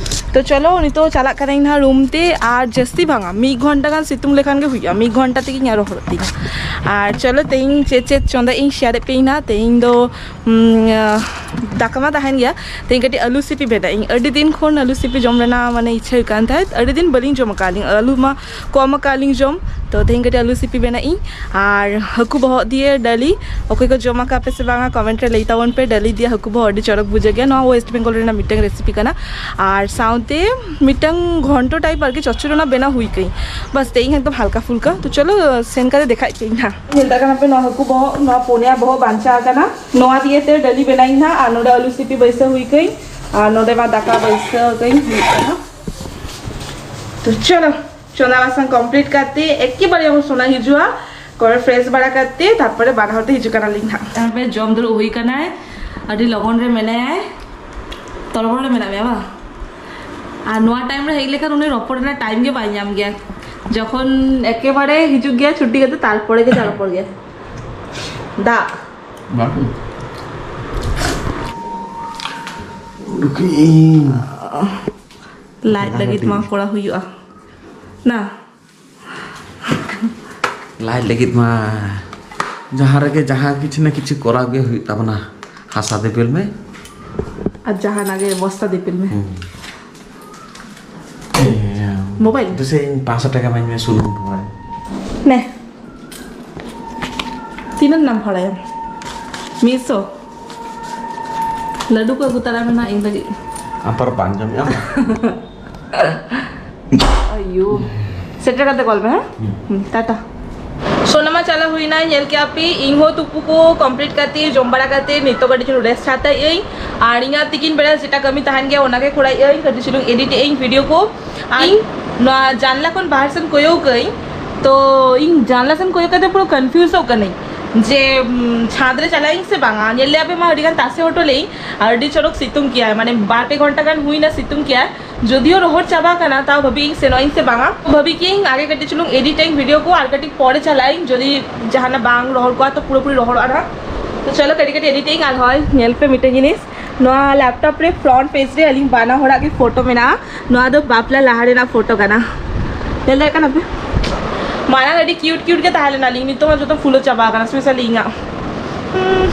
ᱛᱚ ᱪᱚᱞᱚ ᱱᱤᱛᱚᱜ ᱪᱟᱞᱟᱜ ᱠᱟᱹᱱᱟᱹᱧ ᱱᱟᱦᱟᱜ ᱨᱩᱢ ᱛᱮ, ᱟᱨ ᱡᱟᱹᱥᱛᱤ ᱵᱟᱝᱟ, ᱢᱤᱫ ᱜᱷᱚᱱᱴᱟ ᱜᱟᱱ ᱥᱤᱛᱩᱝ ᱞᱮᱠᱷᱟᱱ ᱜᱮ ᱦᱩᱭᱩᱜᱼᱟ, ᱢᱤᱫ ᱜᱷᱚᱱᱴᱟ ᱛᱮᱜᱮ ᱤᱧᱟᱹᱜ ᱨᱚᱦᱚᱲᱚᱜ ᱛᱤᱧᱟ᱾ ᱟᱨ ᱪᱚᱞᱚ ᱛᱮᱦᱮᱧ ᱪᱮᱫ ᱪᱮᱫ ᱪᱚᱸᱫᱟᱭ ᱤᱧ ᱥᱮᱭᱟᱨᱮᱫ ᱯᱮᱭᱟᱹᱧ ᱱᱟᱦᱟᱜ᱾ ᱛᱮᱦᱮᱧ ᱫᱚ ᱩᱸ, ᱟᱦ, ᱫᱟᱠᱟ ᱢᱟ ᱛᱟᱦᱮᱱ ᱜᱮᱭᱟ᱾ ᱛᱮᱦᱮᱧ ᱠᱟᱹᱴᱤᱡ ᱟᱹᱞᱩ ᱥᱤᱯᱤ ᱵᱮᱱᱟᱜ ᱤᱧ᱾ ᱟᱹᱰᱤ ᱫᱤᱱ ᱠᱷᱚᱱ ᱟᱹᱞᱩ ᱥᱤᱯᱤ ᱡᱚᱢ ᱨᱮᱱᱟᱜ ᱢᱟᱱᱮ ᱤᱪᱪᱷᱟᱹ ᱦᱩᱭᱩᱜ ᱠᱟᱱ ᱛᱟᱦᱮᱸᱫ᱾ ᱟᱹᱰᱤ ᱫᱤᱱ ᱵᱟᱹᱞᱤᱧ ᱡᱚᱢ ᱟᱠᱟᱫ ᱞᱤᱧ, ᱟᱹᱞᱩ ᱢᱟ ᱠᱚᱢ ᱟᱠᱟᱫ ᱞᱤᱧ ᱡᱚᱢ᱾ ᱛᱚ ᱛᱮᱦᱮᱧ ᱠᱟᱹᱴᱤᱡ ᱟᱹᱞᱩ ᱥᱤᱯᱤ ᱵᱮᱱᱟᱜ ᱤᱧ᱾ ᱟᱨ ᱦᱟᱹᱠᱩ ᱵᱚᱦᱚᱜ ᱫᱤᱭᱮ ᱰᱟᱹᱞᱤ, ᱚᱠᱚᱭ ᱠᱚ ᱡᱚᱢ ᱟᱠᱟᱫ ᱯᱮ ᱥᱮ ᱵᱟᱝᱟ ᱠᱚᱢᱮᱱᱴ ᱨᱮ ᱞᱟᱹᱭ ᱛᱟᱵᱚᱱ ᱯᱮ᱾ ᱰᱟᱹᱞᱤ ᱫᱤᱭᱮ ᱦᱟᱹᱠᱩ ᱵᱚᱦᱚᱜ ᱟᱹᱰᱤ ᱪᱚᱨᱚᱠ ᱵᱩᱡᱷᱟᱹᱜ ᱜᱮᱭᱟ᱾ ᱱᱚᱣᱟ ᱳᱭᱮᱥᱴ ᱵᱮᱝᱜᱚᱞ ᱨᱮᱱᱟᱜ ᱢᱤᱫᱴᱟᱝ ᱨᱮᱥᱤᱯᱤ ᱠᱟᱱᱟ᱾ ᱟᱨ ᱥᱟᱶᱛᱮ ᱢᱤᱫᱴᱟᱝ ᱜᱷᱚᱱᱴᱚ ᱴᱟᱭᱤᱯ ᱟᱨᱠᱤ ᱪᱚᱪᱪᱚᱲᱚᱱᱟ ᱵᱮᱱᱟᱣ ᱦᱩᱭ ᱠᱟᱹᱧ᱾ ᱵᱟᱥ ᱛᱮᱦᱮᱧ ᱮᱠᱫᱚᱢ ᱦᱟᱞᱠᱟ ᱯᱷᱩᱞᱠᱟ᱾ ᱛᱚ ᱪᱚᱞᱚ ᱥᱮᱱ ᱠᱟᱛᱮ ᱫᱮᱠᱷᱟᱭ ᱯᱮᱭᱟᱹᱧ ᱦᱟᱸᱜ᱾ ᱧᱮᱞ ᱫᱟᱲᱮᱭᱟᱜ ᱠᱟᱱᱟ ᱯᱮ ᱱᱚᱣᱟ ᱦᱟᱹᱠᱩ ᱵᱚᱦᱚᱜ, ᱱᱚᱣᱟ ᱯᱩᱱᱭᱟ ᱵᱚᱦᱚᱜ ᱵᱟᱧᱪᱟᱣ ᱟᱠᱟᱱᱟ᱾ ᱱᱚᱣᱟ ᱫᱤᱭᱮ ᱛᱮ ᱰᱟᱹᱞᱤ ᱵᱮᱱᱟᱣ ᱤᱧ ᱦᱟᱸᱜ᱾ ᱟᱨ ᱱᱚᱰᱮ ᱟᱹᱞᱩ ᱥᱤᱯᱤ ᱵᱟᱹᱭᱥᱟᱹᱣ ᱦᱩᱭ ᱠᱟᱹᱧ, ᱟᱨ ᱱᱚᱰᱮ ᱢᱟ ᱫᱟᱠᱟ ᱵᱟᱹᱭᱥᱟᱹᱣ ᱠᱟᱹᱧ ᱦᱩᱭᱩᱜ ᱠᱟᱱᱟ᱾ ᱛᱚ ᱪᱚᱞᱚ, ᱪᱚᱸᱫᱟ ᱵᱟᱥᱟᱝ ᱠᱚᱢᱯᱞᱤᱴ ᱠᱟᱛᱮ ᱮᱠᱮᱵᱟᱨᱮ ᱟᱵᱚ ᱥᱳᱱᱟ ᱦᱤᱡᱩᱜᱼᱟ᱾ ᱯᱚᱨᱮ ᱯᱷᱨᱮᱥ ᱵᱟᱲᱟ ᱠᱟᱛᱮ ᱛᱟᱨᱯᱚᱨᱮ ᱵᱟᱱᱟ ᱦᱚᱲ ᱛᱮ ᱦᱤᱡᱩᱜ ᱠᱟᱱᱟᱞᱤᱧ ᱦᱟᱸᱜ᱾ ᱛᱟᱨᱯᱚᱨᱮ ᱡᱚᱢ ᱫᱩᱲᱩᱵ ᱦᱩᱭ ᱠᱟᱱᱟᱭ, ᱟᱹᱰᱤ ᱞᱚᱜᱚᱱ ᱨᱮ ᱢᱮᱱᱟᱭᱟᱭ, ᱛᱚᱲᱵᱚᱲ ᱨᱮ ᱢᱮᱱᱟᱜ ᱢᱮᱭᱟ ᱵᱟᱝ? ᱟᱨ ᱱᱚᱣᱟ ᱴᱟᱭᱤᱢ ᱨᱮ ᱦᱮᱡ ᱞᱮᱠᱷᱟᱱ ᱩᱱᱤ ᱨᱚᱯᱚᱲ ᱨᱮᱱᱟᱜ ᱴᱟᱭᱤᱢ ᱜᱮ ᱵᱟᱭ ᱧᱟᱢ ᱜᱮᱭᱟ᱾ ᱡᱚᱠᱷᱚᱱ ᱮᱠᱮᱵᱟᱨᱮ ᱦᱤᱡᱩᱜ ᱜᱮᱭᱟ ᱪᱷᱩᱴᱤ ᱠᱟᱛᱮ, ᱛᱟᱨᱯᱚᱨᱮ ᱜᱮ ᱡᱟ ᱨᱚᱯᱚᱲ ᱜᱮᱭᱟ᱾ ᱫᱟᱜ ᱵᱟᱹᱴᱩ᱾ ᱩᱰᱩᱠᱤᱧ᱾ ᱞᱟᱡ ᱞᱟᱹᱜᱤᱫ ᱢᱟ ᱠᱚᱨᱟᱣ ᱦᱩᱭᱩᱜᱼᱟ ᱱᱟ᱾ ᱞᱟᱡ ᱞᱟᱹᱜᱤᱫ ᱢᱟ ᱡᱟᱦᱟᱸ ᱨᱮᱜᱮ ᱡᱟᱦᱟᱸ ᱠᱤᱪᱷᱩ ᱱᱟ ᱠᱤᱪᱷᱩ ᱠᱚᱨᱟᱣ ᱜᱮ ᱦᱩᱭᱩᱜ ᱛᱟᱵᱚᱱᱟ᱾ ᱦᱟᱥᱟ ᱫᱤᱯᱤᱞ ᱢᱮ᱾ ᱟᱨ ᱡᱟᱦᱟᱱᱟᱜ ᱜᱮ ᱵᱚᱥᱛᱟ ᱫᱤᱯᱤᱞ ᱢᱮ᱾ ᱦᱩᱸ᱾ ᱢᱳᱵᱟᱭᱤᱞ? ᱫᱩᱥᱮ ᱤᱧ ᱯᱟᱸᱪᱥᱚ ᱴᱟᱠᱟ ᱮᱢᱟᱹᱧ ᱢᱮ ᱥᱩᱱᱩᱢ ᱠᱚ᱾ ᱱᱮ᱾ ᱛᱤᱱᱟᱹᱜ ᱮᱢ ᱵᱷᱟᱲᱟᱭᱟ? ᱢᱤᱫᱥᱚ? ᱞᱟᱹᱰᱩ ᱠᱚ ᱟᱹᱜᱩ ᱛᱟᱨᱟ ᱢᱮ ᱱᱟ ᱤᱧ ᱞᱟᱹᱜᱤᱫ᱾ ᱟᱢ ᱯᱟᱨ ᱵᱟᱝ ᱡᱚᱢᱮᱜᱼᱟ? ᱟᱭᱳ᱾ ᱥᱮᱴᱮᱨ ᱠᱟᱛᱮ ᱠᱚᱞ ᱢᱮ, ᱦᱮᱸ? ᱦᱩᱸ᱾ ᱦᱩᱸ, ᱴᱟᱴᱟ᱾ ᱥᱳᱱᱟᱢᱟ ᱪᱟᱞᱟᱣ ᱦᱩᱭᱱᱟ, ᱧᱮᱞ ᱠᱮᱜᱼᱟ ᱯᱮ, ᱤᱧ ᱦᱚᱸ ᱛᱩᱯᱩ ᱠᱚ ᱠᱚᱢᱯᱞᱤᱴ ᱠᱟᱛᱮ, ᱡᱚᱢ ᱵᱟᱲᱟ ᱠᱟᱛᱮ, ᱱᱤᱛᱚᱜ ᱠᱟᱹᱴᱤᱡ ᱪᱩᱞᱩᱝ ᱨᱮᱥᱴ ᱦᱟᱛᱟᱣ ᱟᱹᱧ᱾ ᱟᱨ ᱤᱧᱟᱹᱜ ᱛᱤᱠᱤᱱ ᱵᱮᱲᱟ ᱡᱮᱴᱟ ᱠᱟᱹᱢᱤ ᱛᱟᱦᱮᱱ ᱜᱮᱭᱟ, ᱚᱱᱟ ᱜᱮ ᱠᱚᱨᱟᱣ ᱟᱹᱧ, ᱠᱟᱹᱴᱤᱡ ᱪᱩᱞᱩᱝ ᱮᱰᱤᱴ ᱟᱹᱧ ᱵᱷᱤᱰᱤᱭᱳ ᱠᱚ᱾ ᱟᱨ ᱤᱧ ᱱᱚᱣᱟ ᱡᱟᱱᱞᱟ ᱠᱷᱚᱱ ᱵᱟᱦᱨᱮ ᱥᱮᱱ ᱠᱚᱭᱚᱜ ᱟᱹᱧ, ᱛᱚ ᱤᱧ ᱡᱟᱱᱞᱟ ᱥᱮᱱ ᱠᱚᱭᱚᱜ ᱠᱟᱛᱮ ᱯᱩᱨᱟᱹ ᱠᱚᱱᱯᱷᱤᱭᱩᱡᱚᱜ ᱠᱟᱹᱱᱟᱹᱧ ᱡᱮ, ᱩᱢ, ᱪᱷᱟᱸᱫᱽ ᱨᱮ ᱪᱟᱞᱟᱜ ᱟᱹᱧ ᱥᱮ ᱵᱟᱝᱟ᱾ ᱧᱮᱞ ᱞᱮᱜᱼᱟ ᱯᱮ ᱢᱟ, ᱟᱹᱰᱤ ᱜᱟᱱ ᱛᱟᱥᱮ ᱦᱚᱴᱚ ᱞᱮᱜ ᱟᱹᱧ, ᱟᱹᱰᱤ ᱪᱚᱨᱚᱠ ᱥᱤᱛᱩᱝ ᱠᱮᱜᱼᱟᱭ, ᱢᱟᱱᱮ ᱵᱟᱨ ᱯᱮ ᱜᱷᱚᱱᱴᱟ ᱜᱟᱱ ᱦᱩᱭᱱᱟ ᱥᱤᱛᱩᱝ ᱠᱮᱜᱼᱟᱭ᱾ ᱡᱚᱫᱤᱭᱳ ᱨᱚᱦᱚᱲ ᱪᱟᱵᱟ ᱠᱟᱱᱟ, ᱛᱟᱣ ᱵᱷᱟᱵᱤ ᱤᱧ ᱥᱮᱱᱚᱜ ᱟᱹᱧ ᱥᱮ ᱵᱟᱝᱟ᱾ ᱵᱷᱟᱵᱤ ᱠᱤ ᱤᱧ ᱟᱜᱮ ᱠᱟᱹᱴᱤᱡ ᱪᱩᱞᱩᱝ ᱮᱰᱤᱴ ᱟᱹᱧ ᱵᱷᱤᱰᱤᱭᱳ ᱠᱚ, ᱟᱨ ᱠᱟᱹᱴᱤᱡ ᱯᱚᱨᱮ ᱪᱟᱞᱟᱜ ᱟᱹᱧ, ᱡᱩᱫᱤ ᱡᱟᱦᱟᱱᱟᱜ ᱵᱟᱝ ᱨᱚᱦᱚᱲ ᱠᱚᱜᱼᱟ ᱛᱚ ᱯᱩᱨᱟᱹᱯᱩᱨᱤ ᱨᱚᱦᱚᱲᱚᱜᱼᱟ ᱱᱟᱦᱟᱜ᱾ ᱛᱚ ᱪᱚᱞᱚ ᱠᱟᱹᱴᱤᱡ ᱠᱟᱹᱴᱤᱡ ᱮᱰᱤᱴ ᱟᱹᱧ᱾ ᱟᱨ ᱦᱳᱭ, ᱧᱮᱞ ᱯᱮ ᱢᱤᱫᱴᱮᱱ ᱡᱤᱱᱤᱥ, ᱱᱚᱣᱟ ᱞᱮᱯᱴᱚᱯ ᱨᱮ ᱯᱷᱨᱚᱱᱴ ᱯᱮᱡᱽ ᱨᱮ ᱟᱹᱞᱤᱧ ᱵᱟᱱᱟ ᱦᱚᱲᱟᱜ ᱜᱮ ᱯᱷᱳᱴᱳ ᱢᱮᱱᱟᱜᱼᱟ᱾ ᱱᱚᱣᱟ ᱫᱚ ᱵᱟᱯᱞᱟ ᱞᱟᱦᱟ ᱨᱮᱱᱟᱜ ᱯᱷᱳᱴᱳ ᱠᱟᱱᱟ, ᱧᱮᱞ ᱫᱟᱲᱮᱭᱟᱜ ᱠᱟᱱᱟ ᱯᱮ? ᱢᱟᱲᱟᱝ ᱟᱹᱰᱤ ᱠᱤᱭᱩᱴ ᱠᱤᱭᱩᱴ ᱜᱮ ᱛᱟᱦᱮᱸ ᱞᱮᱱᱟᱞᱤᱧ, ᱱᱤᱛᱚᱜ ᱢᱟ ᱡᱚᱛᱚ ᱯᱷᱩᱞᱟᱹ ᱪᱟᱵᱟ ᱟᱠᱟᱱᱟ, ᱥᱯᱮᱥᱟᱞᱤ ᱤᱧᱟᱹᱜ᱾ ᱦᱩᱸ,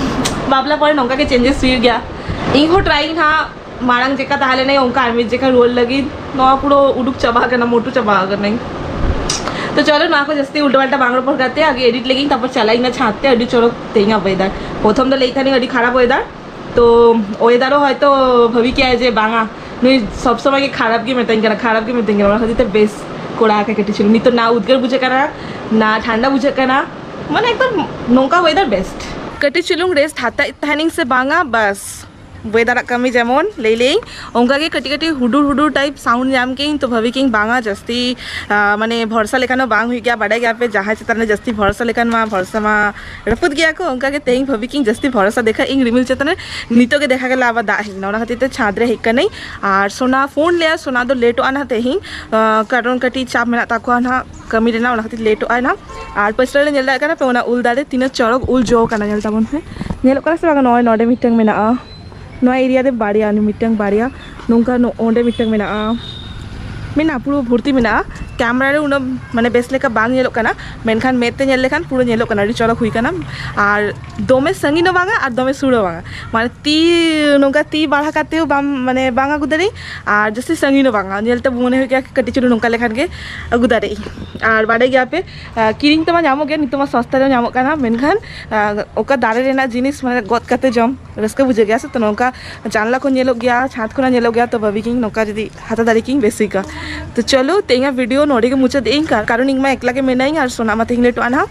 ᱵᱟᱯᱞᱟ ᱯᱚᱨᱮ ᱱᱚᱝᱠᱟ ᱜᱮ ᱪᱮᱧᱡᱮᱥ ᱦᱩᱭᱩᱜ ᱜᱮᱭᱟ᱾ ᱤᱧ ᱦᱚᱸ ᱴᱨᱟᱭᱤᱝ ᱦᱟᱸᱜ ᱢᱟᱲᱟᱝ ᱪᱮᱠᱟ ᱛᱟᱦᱮᱸ ᱞᱮᱱᱟᱭ ᱚᱱᱠᱟ ᱟᱨ ᱢᱤᱫ ᱡᱮᱠᱷᱟ ᱨᱩᱣᱟᱹᱲ ᱞᱟᱹᱜᱤᱫ᱾ ᱱᱚᱣᱟ ᱯᱩᱨᱟᱹ ᱩᱰᱩᱠ ᱪᱟᱵᱟ ᱟᱠᱟᱱᱟ, ᱢᱚᱴᱩ ᱪᱟᱵᱟ ᱟᱠᱟᱱᱟᱹᱧ᱾ ᱛᱚ ᱪᱚᱞᱚ, ᱱᱚᱣᱟ ᱠᱚ ᱡᱟᱹᱥᱛᱤ ᱩᱞᱴᱟᱹ ᱯᱟᱞᱴᱟ ᱵᱟᱝ ᱨᱚᱯᱚᱲ ᱠᱟᱛᱮ ᱟᱜᱮ ᱮᱰᱤᱴ ᱞᱮᱜᱤᱧ, ᱛᱟᱨᱯᱚᱨ ᱪᱟᱞᱟᱜ ᱤᱧ ᱱᱟ ᱪᱷᱟᱸᱫ ᱛᱮ᱾ ᱟᱹᱰᱤ ᱪᱚᱨᱚᱠ ᱛᱮᱦᱮᱧᱟᱜ ᱣᱮᱫᱟᱨ᱾ ᱯᱨᱚᱛᱷᱚᱢ ᱫᱚ ᱞᱟᱹᱭᱮᱫ ᱛᱟᱦᱮᱱᱤᱧ ᱟᱹᱰᱤ ᱠᱷᱟᱨᱟᱯ ᱣᱮᱫᱟᱨ, ᱛᱚ ᱣᱮᱫᱟᱨ ᱦᱚᱸ ᱦᱚᱭᱛᱚ ᱵᱷᱟᱹᱵᱤ ᱠᱮᱜᱼᱟᱭ ᱡᱮ ᱵᱟᱝᱟ, ᱱᱩᱭ ᱥᱚᱵ ᱥᱚᱢᱚᱭ ᱜᱮ ᱠᱷᱟᱨᱟᱯ ᱜᱮ ᱢᱮᱛᱟᱹᱧ ᱠᱟᱱᱟ, ᱠᱷᱟᱨᱟᱯ ᱜᱮ ᱢᱮᱛᱟᱹᱧ ᱠᱟᱱᱟ᱾ ᱚᱱᱟ ᱠᱷᱟᱹᱛᱤᱨ ᱛᱮ ᱵᱮᱥ ᱠᱚᱲᱟ ᱟᱠᱟᱱ ᱠᱟᱹᱴᱤᱡ ᱪᱩᱞᱩᱝ᱾ ᱱᱤᱛᱚᱜ ᱱᱟ ᱩᱫᱽᱜᱟᱹᱨ ᱵᱩᱡᱷᱟᱹᱜ ᱠᱟᱱᱟ, ᱱᱟ ᱴᱷᱟᱱᱰᱟ ᱵᱩᱡᱷᱟᱹᱜ ᱠᱟᱱᱟ, ᱢᱟᱱᱮ ᱮᱠᱫᱚᱢ ᱱᱚᱝᱠᱟ ᱣᱮᱫᱟᱨ ᱵᱮᱥᱴ᱾ ᱠᱟᱹᱴᱤᱡ ᱪᱩᱞᱩᱝ ᱨᱮᱥᱴ ᱦᱟᱛᱟᱣᱮᱫ ᱛᱟᱦᱮᱱᱤᱧ ᱥᱮ ᱵᱟᱝᱟ, ᱵᱟᱥ ᱚᱭᱮᱫᱟᱨᱟᱜ ᱠᱟᱹᱢᱤ ᱡᱮᱢᱚᱱ ᱞᱟᱹᱭ ᱞᱟᱹᱭᱟᱹᱧ, ᱚᱱᱠᱟᱜᱮ ᱠᱟᱹᱴᱤᱡ ᱠᱟᱹᱴᱤᱡ ᱦᱩᱰᱩᱨ ᱦᱩᱰᱩᱨ ᱴᱟᱭᱤᱯ ᱥᱟᱣᱩᱱᱰ ᱧᱟᱢ ᱠᱮᱜᱼᱟᱹᱧ, ᱛᱚ ᱵᱷᱟᱹᱵᱤ ᱠᱮᱜᱼᱟᱹᱧ ᱵᱟᱝᱟ ᱡᱟᱹᱥᱛᱤ ᱟᱸ, ᱢᱟᱱᱮ ᱵᱷᱚᱨᱥᱟ ᱞᱮᱠᱷᱟᱱ ᱦᱚᱸ ᱵᱟᱝ ᱦᱩᱭᱩᱜ ᱜᱮᱭᱟ᱾ ᱵᱟᱰᱟᱭ ᱜᱮᱭᱟᱯᱮ ᱡᱟᱦᱟᱸᱭ ᱪᱮᱛᱟᱱ ᱨᱮ ᱡᱟᱹᱥᱛᱤ ᱵᱷᱚᱨᱥᱟ ᱞᱮᱠᱷᱟᱱ ᱢᱟ ᱵᱷᱚᱨᱥᱟ ᱢᱟ ᱨᱟᱹᱯᱩᱫ ᱜᱮᱭᱟ ᱠᱚ᱾ ᱚᱱᱠᱟᱜᱮ ᱛᱮᱦᱮᱧ ᱵᱷᱟᱹᱵᱤ ᱠᱮᱜᱼᱟᱹᱧ ᱡᱟᱹᱥᱛᱤ ᱵᱷᱚᱨᱥᱟ ᱫᱮᱠᱷᱟ ᱤᱧ ᱨᱤᱢᱤᱞ ᱪᱮᱛᱟᱱ ᱨᱮ᱾ ᱱᱤᱛᱚᱜ ᱜᱮ ᱫᱮᱠᱷᱟ ᱜᱮᱞᱟ ᱟᱵᱟᱨ ᱫᱟᱜ ᱦᱮᱡ ᱮᱱᱟ, ᱚᱱᱟ ᱠᱷᱟᱹᱛᱤᱨ ᱛᱮ ᱪᱷᱟᱸᱫᱽ ᱨᱮ ᱦᱮᱡ ᱠᱟᱹᱱᱟᱹᱧ᱾ ᱟᱨ ᱥᱳᱱᱟ ᱯᱷᱳᱱ ᱞᱮᱭᱟ, ᱥᱳᱱᱟ ᱫᱚ ᱞᱮᱴᱚᱜᱼᱟ ᱱᱟᱦᱟᱜ ᱛᱮᱦᱮᱧ, ᱟᱸ, ᱠᱟᱨᱚᱱ ᱠᱟᱹᱴᱤᱡ ᱪᱟᱯ ᱢᱮᱱᱟᱜ ᱛᱟᱠᱚᱣᱟ ᱱᱟᱦᱟᱜ ᱠᱟᱹᱢᱤ ᱨᱮᱱᱟᱜ, ᱚᱱᱟ ᱠᱷᱟᱹᱛᱤᱨ ᱞᱮᱴᱚᱜᱼᱟᱭ ᱱᱟᱦᱟᱜ᱾ ᱟᱨ ᱯᱟᱹᱪᱷᱞᱟᱹ ᱨᱮ ᱧᱮᱞ ᱫᱟᱲᱮᱭᱟᱜ ᱠᱟᱱᱟ ᱯᱮ ᱚᱱᱟ ᱩᱞ ᱫᱟᱨᱮ ᱛᱤᱱᱟᱹᱜ ᱪᱚᱨᱚᱠ ᱩᱞ ᱡᱚ ᱠᱟᱱᱟ, ᱧᱮᱞ ᱛᱟᱵᱚᱱ ᱯᱮ᱾ ᱧᱮᱞᱚᱜ ᱠᱟᱱᱟ ᱥᱮ ᱵᱟᱝ? ᱱᱚᱜᱼᱚᱭ ᱱᱚᱰᱮ ᱢᱤᱫᱴᱟᱝ ᱢᱮᱱᱟᱜᱼᱟ, ᱱᱚᱣᱟ ᱮᱨᱤᱭᱟ ᱨᱮ ᱵᱟᱨᱭᱟ, ᱢᱤᱫᱴᱟᱝ ᱵᱟᱨᱭᱟ ᱱᱚᱝᱠᱟ ᱱᱚ-, ᱚᱸᱰᱮ ᱢᱤᱫᱴᱟᱝ ᱢᱮᱱᱟᱜᱼᱟ, ᱢᱮᱱᱟᱜᱼᱟ, ᱯᱩᱨᱟᱹ ᱵᱷᱚᱨᱛᱤ ᱢᱮᱱᱟᱜᱼᱟ᱾ ᱠᱮᱢᱨᱟ ᱨᱮ ᱩᱱᱟᱹᱜ ᱢᱟᱱᱮ ᱵᱮᱥ ᱞᱮᱠᱟ ᱵᱟᱝ ᱧᱮᱞᱚᱜ ᱠᱟᱱᱟ, ᱢᱮᱱᱠᱷᱟᱱ ᱢᱮᱫ ᱛᱮ ᱧᱮᱞ ᱞᱮᱠᱷᱟᱱ ᱯᱩᱨᱟᱹ ᱧᱮᱞᱚᱜ ᱠᱟᱱᱟ, ᱟᱹᱰᱤ ᱪᱚᱨᱚᱠ ᱦᱩᱭ ᱠᱟᱱᱟ᱾ ᱟᱨ ᱫᱚᱢᱮ ᱥᱟᱺᱜᱤᱧ ᱦᱚᱸ ᱵᱟᱝᱟ ᱟᱨ ᱫᱚᱢᱮ ᱥᱩᱨ ᱦᱚᱸ ᱵᱟᱝᱟ, ᱢᱟᱱᱮ ᱛᱤ ᱱᱚᱝᱠᱟ ᱛᱤ ᱵᱟᱲᱦᱟ ᱠᱟᱛᱮ ᱦᱚᱸ ᱵᱟᱢ ᱢᱟᱱᱮ ᱵᱟᱝ ᱟᱹᱜᱩ ᱫᱟᱲᱮᱭᱟᱜᱼᱟ, ᱟᱨ ᱡᱟᱹᱥᱛᱤ ᱥᱟᱺᱜᱤᱧ ᱦᱚᱸ ᱵᱟᱝᱟ᱾ ᱧᱮᱞ ᱛᱮ ᱢᱚᱱᱮ ᱦᱩᱭᱩᱜ ᱜᱮᱭᱟ ᱠᱟᱹᱴᱤᱡ ᱪᱩᱞᱩᱝ ᱱᱚᱝᱠᱟ ᱞᱮᱠᱷᱟᱱ ᱜᱮ ᱟᱹᱜᱩ ᱫᱟᱲᱮᱭᱟᱜ ᱟᱹᱧ᱾ ᱟᱨ ᱵᱟᱰᱟᱭ ᱜᱮᱭᱟ ᱯᱮ, ᱟᱨ ᱠᱤᱨᱤᱧ ᱛᱮᱢᱟ ᱧᱟᱢᱚᱜ ᱜᱮᱭᱟ, ᱱᱤᱛᱚᱜ ᱢᱟ ᱥᱚᱥᱛᱟ ᱨᱮ ᱧᱟᱢᱚᱜ ᱠᱟᱱᱟ, ᱢᱮᱱᱠᱷᱟᱱ ᱟᱨ ᱚᱠᱟ ᱫᱟᱨᱮ ᱨᱮᱱᱟᱜ ᱡᱤᱱᱤᱥ ᱢᱟᱱᱮ ᱜᱚᱫ ᱠᱟᱛᱮ ᱡᱚᱢ ᱨᱟᱹᱥᱠᱟᱹ ᱵᱩᱡᱷᱟᱹᱜ ᱜᱮᱭᱟ ᱥᱮ᱾ ᱛᱚ ᱱᱚᱝᱠᱟ ᱡᱟᱱᱞᱟ ᱠᱷᱚᱱ ᱧᱮᱞᱚᱜ ᱜᱮᱭᱟ, ᱪᱷᱟᱸᱫᱽ ᱠᱷᱚᱱᱟᱜ ᱧᱮᱞᱚᱜ ᱜᱮᱭᱟ, ᱛᱚ ᱵᱷᱟᱹᱵᱤ ᱠᱤᱧ ᱱᱚᱝᱠᱟ ᱡᱩᱫᱤ ᱦᱟᱛᱟᱣ ᱫᱟᱲᱮ ᱠᱤᱧ ᱵᱮᱥ ᱦᱩᱭ ᱠᱚᱜᱼᱟ᱾ ᱛᱚ ᱪᱚᱞᱚ ᱛᱮᱦᱮᱧᱟᱜ ᱵᱷᱤᱰᱤᱭᱳ ᱱᱚᱰᱮ ᱜᱮ ᱢᱩᱪᱟᱹᱫ ᱮᱫ ᱟᱹᱧ, ᱠᱟᱨ-, ᱠᱟᱨᱚᱱ ᱤᱧ ᱢᱟ ᱮᱠᱞᱟ ᱜᱮ ᱢᱮᱱᱟᱧ ᱟᱨ ᱥᱳᱱᱟ ᱢᱟ ᱛᱮᱦᱮᱧ ᱞᱮᱴᱚᱜᱼᱟ ᱱᱟᱦᱟᱜ᱾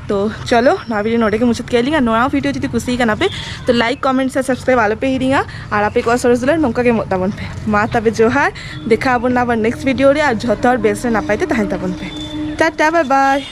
ᱛᱚ ᱪᱚᱞᱚ ᱱᱚᱣᱟ ᱵᱷᱤᱰᱤᱭᱳ ᱱᱚᱰᱮ ᱜᱮ ᱢᱩᱪᱟᱹᱫ ᱠᱮᱫ ᱞᱤᱧ᱾ ᱟᱨ ᱱᱚᱣᱟ ᱵᱷᱤᱰᱤᱭᱳ ᱡᱩᱫᱤ ᱠᱩᱥᱤ ᱠᱟᱱᱟ ᱯᱮ ᱛᱚ ᱞᱟᱭᱤᱠ, ᱠᱚᱢᱮᱱᱴ ᱥᱮ ᱥᱟᱵᱥᱠᱨᱟᱭᱤᱵ ᱟᱞᱚ ᱯᱮ ᱦᱤᱲᱤᱧᱟ᱾ ᱟᱨ ᱟᱯᱮ ᱠᱚᱣᱟᱜ ᱥᱚᱨᱮᱥ ᱫᱩᱞᱟᱹᱲ ᱱᱚᱝᱠᱟ ᱜᱮ ᱮᱢᱚᱜ ᱛᱟᱵᱚᱱ ᱯᱮ᱾ ᱢᱟ ᱛᱚᱵᱮ ᱡᱚᱦᱟᱨ, ᱫᱮᱠᱷᱟ ᱟᱵᱚᱱ ᱟᱵᱟᱨ ᱱᱮᱠᱥᱴ ᱵᱷᱤᱰᱤᱭᱳ ᱨᱮ᱾ ᱟᱨ ᱡᱷᱚᱛᱚ ᱦᱚᱲ ᱵᱮᱥ ᱨᱮ ᱱᱟᱯᱟᱭ ᱛᱮ ᱛᱟᱦᱮᱱ ᱛᱟᱵᱚᱱ ᱯᱮ᱾ ᱴᱟᱴᱟ, ᱵᱟᱭ ᱵᱟᱭ᱾